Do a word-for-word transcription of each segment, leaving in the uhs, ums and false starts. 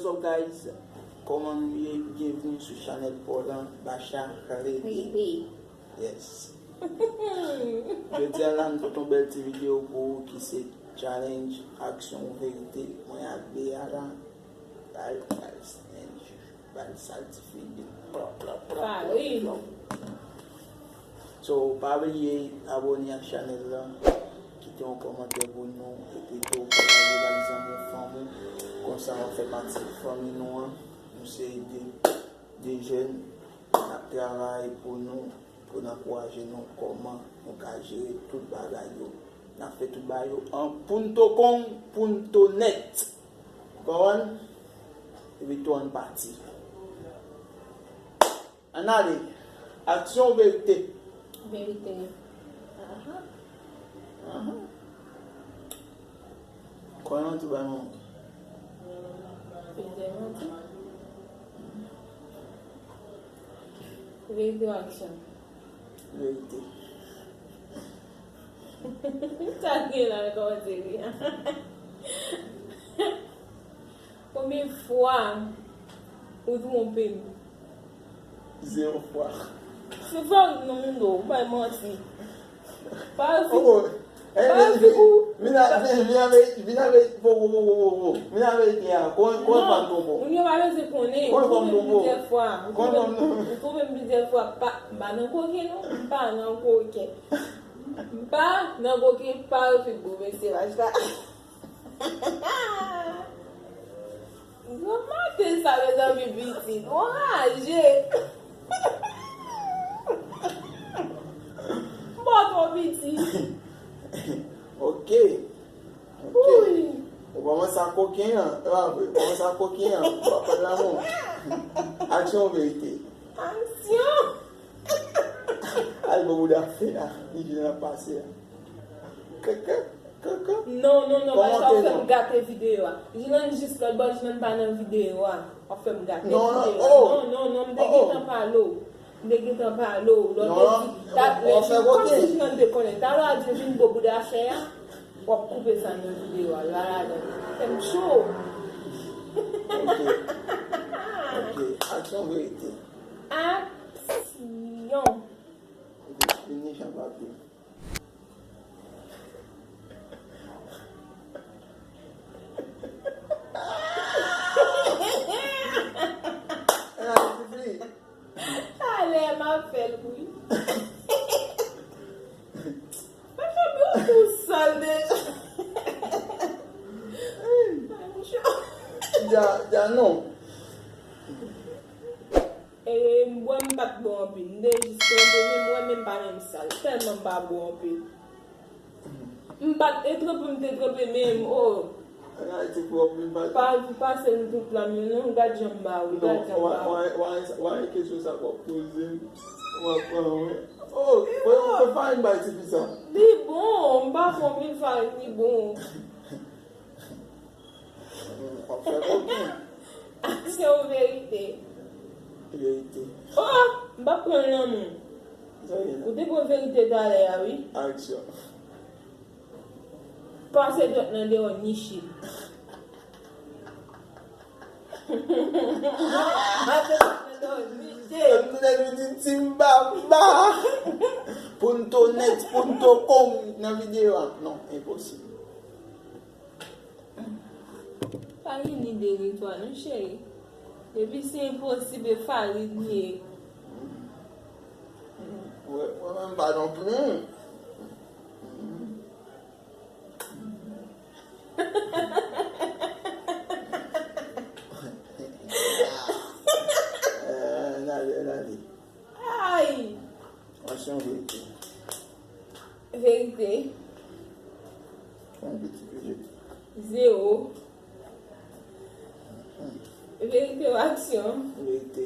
What's up, guys? Kòman nou ye? Byenvini sou chanèl pa w lan, Bacha Rele. Rele. Yes. Jodi a la, m pote yon bèl ti videyo pou ou ki se challenge aksyon ou verite. Mwen ak Bea la, bal, bal, bal saltifide. Plop, plop, plop, plop, plop. So, pa bliye abòne ak chanèl la, kite yon kòmantè pou nou, epi tou pataje l ak zanmi fanmi w. Konsa w ap fè pati fanmi nou an. Nou se de, de jèn, n ap travay pou nou, pou n ankouraje nou kòman nou ka jere tout bagay yo. N ap fè tout bagay yo an punto com, punto net. Ou konprann? Epi tou ann pati. Ann ale. Aksyon ou verite? Verite. Aha. Aha. Kwè nan tou bay manman. Verite manti. Verite ou aksyon? Verite. Sa gen la nan kòmantè li a. Konbyen fwa ou twonpe m? Zewo fwa. Se fwa non, non, ou bay manti. Pale fi. Oh, eh, pa eh, fi eh, pou vin a, vin, vin avè, vin avè, vo, vo, vo, vo, vo, vo. Vin avè ide a. Kòman, kòman pa m twonpe w? Moun yo pa bezwen konnen. Kòman pa m twonpe w? Ou twonpe m plizyè fwa. Ou twonpe m plizyè fwa. Pa, m pa nan koken, non. M pa nan koken. M pa nan koken, pa refik bon, mesye, laj la. Granmaten sa, mezanmi, pitit. Ou anraje. M ba w twò piti. Ok. Ok. Ou kòmanse ak koken an. E pa vre. Ou kòmanse ak koken an. Ou pa pran lanmou. Aksyon ou verite? Aksyon. Al bon bouda fè a. Li vin ap pase a. Kaka, kaka. Non, non, non, paske w ap fè m gate videyo a. Jilan jis lòt bò, Jilan pa nan videyo a. W ap fè m gate videyo a. Non, non, oh. Non, non, non, m te gentan pale w. M te gentan pale w. Lòt bò, di, ta, lè Jilan, kòmsi Jilan te konnen. Talè a di vin bon bouda fè a. W ap koupe sa nan videyo a. La, la, la. Fè m cho. Ok. Ok. Aksyon verite. Aksyon. Vini jan papye. Talè m ap fè l, wi. Mwen fè bouch ou sal deja. Dja, dja non. E, m bwè m pa t bon anpil. M te jis trempe men m wè men m pa menm sal. Tèlman m pa bon anpil. M pa t, e trempe m te trempe men m, oh. Ann Ayiti pwòp, m pa t. Pa, pase m tout la, men non, gad jan m ba ou, gad jan m ba ou. Non, wè, wè, wè, wè, kesyon sa w ap poze m. W ap pran, wi. Oh, fò, fò farin bay ti fi sa. Li bon, m pa fè anpil farin, li bon. W ap fè koken. Aksyon ou verite? Verite. Oh! M p ap pran l nan men w. Sa gen la? Ou te pran verite talè a, wi. Aksyon. Pase dwèt nan deyò niche. Pase dwèt nan deyò niche. Nèg yo di Timbamba. Punto net, punto com nan videyo a. Non, enposib. Pa gen ni de ni twa non, cheri. Depi se enposib, e farin li ye. Mwen, mwen menm pa non pli. Eh, n ale, n ale. Ay! Aksyon, verite? Verite. Konbyen piti verite? Zewo. Verite ou aksyon? Verite.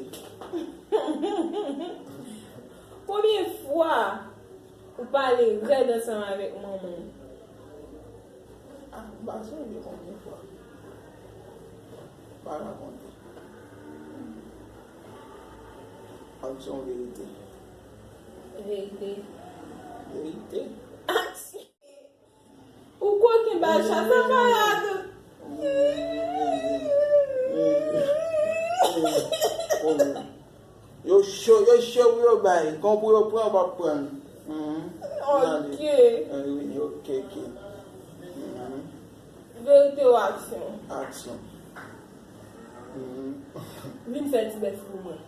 Konbyen fwa ou pale rèd ansanm avèk manman w? Ah, m pa sonje konbyen fwa. M pa ka konte. Aksyon, verite? Verite. Verite. Aksyon. Ou koken Bacha, sa pa rad. Yo bay, kon pou yo pran, w p ap pran. Mhm. Ok. Wi, ok, ok. Mhm. Verite ou aksyon? Aksyon. Mhm. Vin fè ti bèf pou mwen.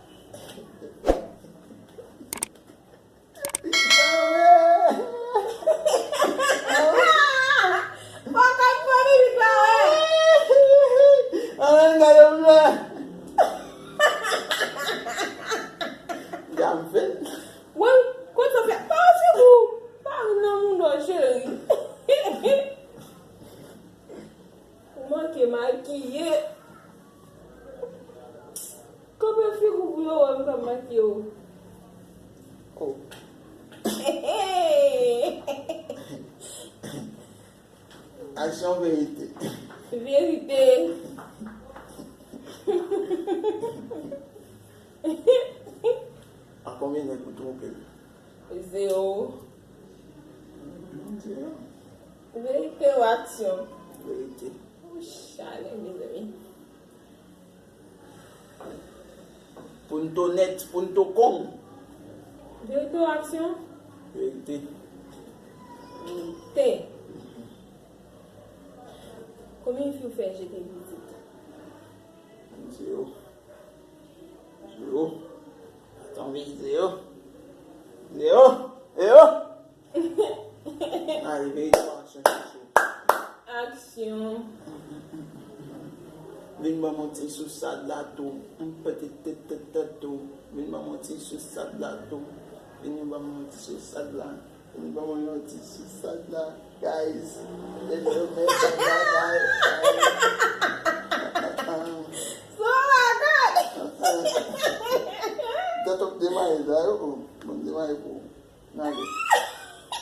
Papa m fè mizik la, wè. Ann gade m la. Gade m fè. Wè, konn sa fè. Pa figou. Pa nan moun non, cheri. Ou manke makiye. Kanpe figi w pou yo wè m k ap makiye w. Oh. Aksyon verite. Verite. A konbyen nèg ou twonpe l? Zewo. Zewo. Verite ou aksyon? Verite. Ou chalè, mezanmi. Pou n to nèt, pou n to kong. Verite ou aksyon? Verite. Verite. Konbyen fi w fè jete pitit? Zewo. Zewo. Tanvi zewo. Zewo. Zewo. Ay, verite ou aksyon, chouchou? Aksyon. Vin ban m yon ti sousad la tou. M pete tèt tèt tèt tou. Vin ban m yon ti sousad la tou. Vin ban m yon ti sousad la. Vin ban m yon ti sousad la. Guys, lè m met sa bagay. Sa bagay. Tèt ap demaye la yo. Bon, demaye pou. N ale.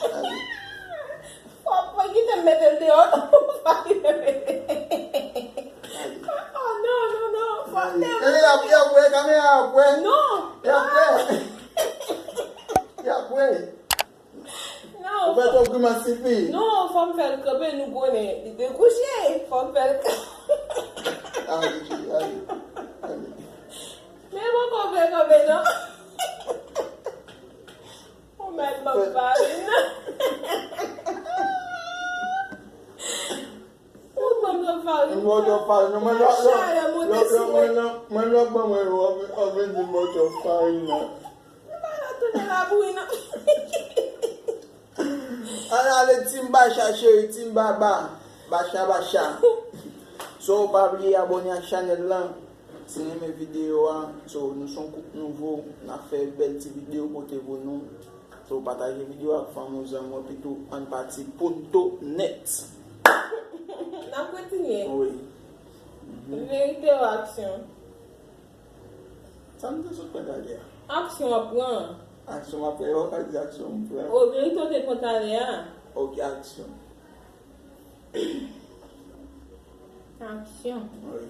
Ale. Fò, fò kite m mete l deyò, non. Fò kite m mete. Ale. Oh, non, non, non. Fò ale. Tande, y ap, y ap wè, kamera ap wè. Non. Y ap wè. Y ap wè. Non. Ou fè twòp grimas, tifi. Non, fò m fè l kanpe, nou konnen li te kouche. Fò m fè l kanpe. Ale, ale, ale. Men mwen poko fè kanpe, non. Ou mèt ban m farin nan. Ou ban m nan farin. Mwen ban m farin nan. Mwen lòt, lòt, lòt, lòt, mwen lòt, mwen lòt ban mwen yo, anfen, anfen di mwen ban m farin nan. Nou pa nan tounen labouyi, non. Ann ale, Team Bacha, cheri, Team Baba. Bacha, Bacha. So, pa bliye abòne ak chanèl lan. Si w renmen videyo a, so, nou se yon koup nouvo, n ap fè bèl ti videyo pote pou nou. So, pataje videyo ak fanmi w, zanmi w, epi tou ann pati pou n to nèt. N ap kontinye. Wi. Mhm. Verite ou aksyon? Sa m te sot pran talè a? Aksyon w ap pran. Aksyon w ap pran, yo ka di aksyon m pran. O, verite w te pran talè a? Ok, aksyon. Aksyon. Wi.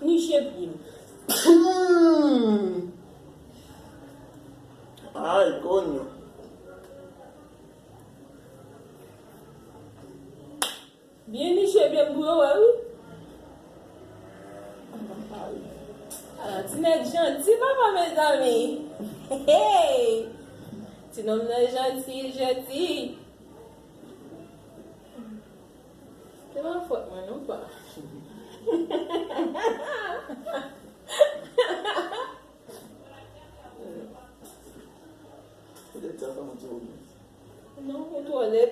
Niche pye m. Ay, konyo. Byen niche pye m pou yo wè, wi. Ala ti nèg janti, papa, mezanmi. Hey! Ti nonm nan janti, janti. Se pa fòt mwen non, pa. Petèt sa fè mwen ti wòm. Non, ou twò lèd.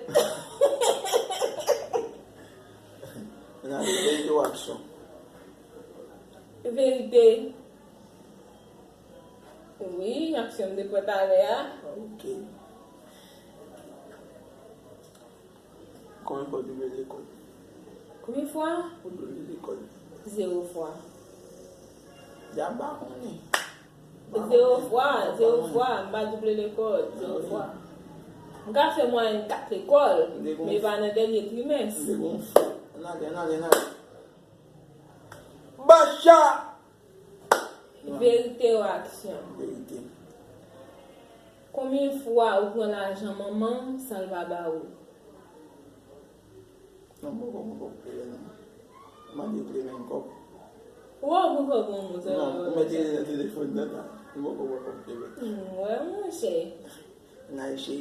N ale, verite ou aksyon? Verite. Wi, aksyon m te pran talè a. Ok. Konbyen fwa w double lekòl? Konbyen fwa? Ou double lekòl? Zewo fwa. Dja m pa konnen. Zewo fwa, zewo fwa, m pa double lekòl, zewo fwa. M ka fè mwayèn kat lekòl, men pa nan dènye trimès. Ann ale, ann ale, ann ale. Bacha! Verite ou aksyon? Verite. Konbyen fwa ou pran lajan manman w san l pa ba ou? Non, mwen poko, mwen poko peye non. Mande Clement kòb. Ou wè ou poko pran mo sa. Non, ou mete nan telefòn nan la. Ou poko pran kòb te mete. Hmm, wè, monchè. N al cheri.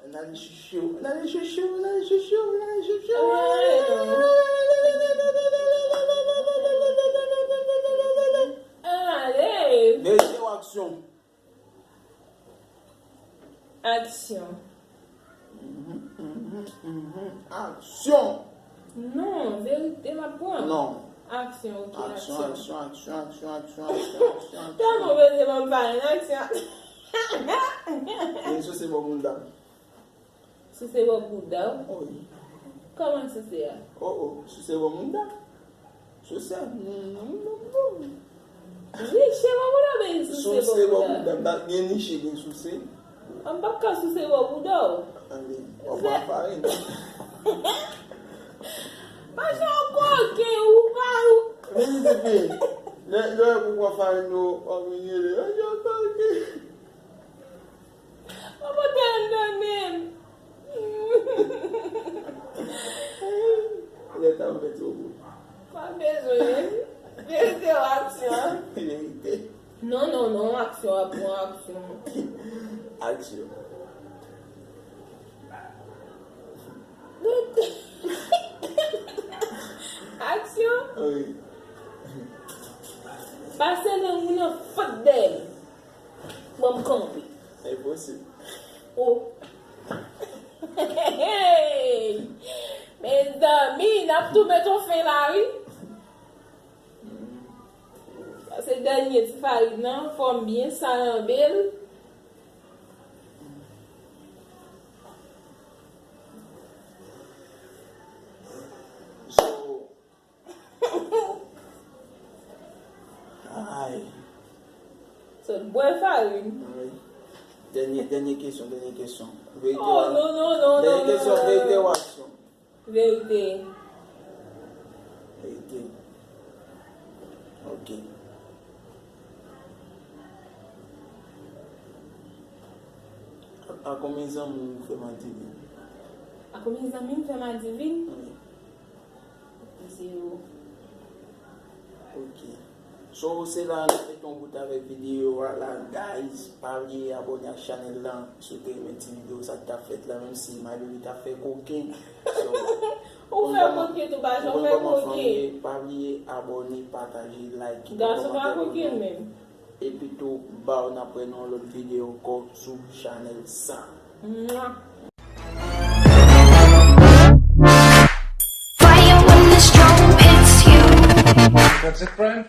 N al chouchou. N al chouchou. N al chouchou. N al chouchou. Ay, non. Ale. Verite ou aksyon? Aksyon. Mhm, mhm, mhm. Aksyon! Non, verite m ap pran. Non. Aksyon, ok, aksyon, aksyon. Aksyon, aksyon, aksyon, aksyon, aksyon, aksyon, aksyon. Tèlman verite m ap pale, aksyon. Vin souse bò bouda m. Souse bò bouda w? Wi. Kòman souse a? O, o, souse bò bouda m. Souse. Mm, mm, mm, mm. Niche bò bouda m, souse bò bouda m. Souse bò bouda m. Gen niche, gen souse. An, m p ap ka souse bò bouda w. Ale, w ap pran farin. Mache w koken, ou pa ou. Vini depi. Lè, lè pou pran farin yo, w ap vini rele. Mache w koken. Ou pa te anndan menm. Lè sa ou fè ti obo. Pa bezwen. Verite ou aksyon? Verite. Non, non, non, aksyon, ap pran aksyon. Aksyon. Aksyon? Wi. Pase nan moun nan fòt dèyè l. Ban m kanpe. Enposib. O. Hey! Mezanmi, n ap tou met yon fen la, wi. Sa se dènye ti farin nan, fò m byen sanbe l. So, Ay. Sot bwè farin. Ay. Dènye, dènye kesyon, dènye kesyon. Verite ou... Oh, non, non, non, non, non, non. Dènye kesyon, verite ou aksyon? Verite. Verite. Ok. A, a konbyen zanmi w fè madivin? A konbyen zanmi m fè madivin? Wi. Zewo. Ok. So, se la n ap met yon bout avèk videyo a la, guys. Pa bliye abòne ak chanèl lan si w te renmen ti videyo sa k t ap fèt la, menm si Maybery t ap fè koken. So, ou fè koken tou, pa jan w fè koken. Pa bliye abòne, pataje, like, kite kòmantè pou nou. Gason pa koken menm. Epi tou, baw n ap wè nan yon lòt videyo ankò sou chanèl sa. Mwah. Fire when the storm hits you. That's it, friend.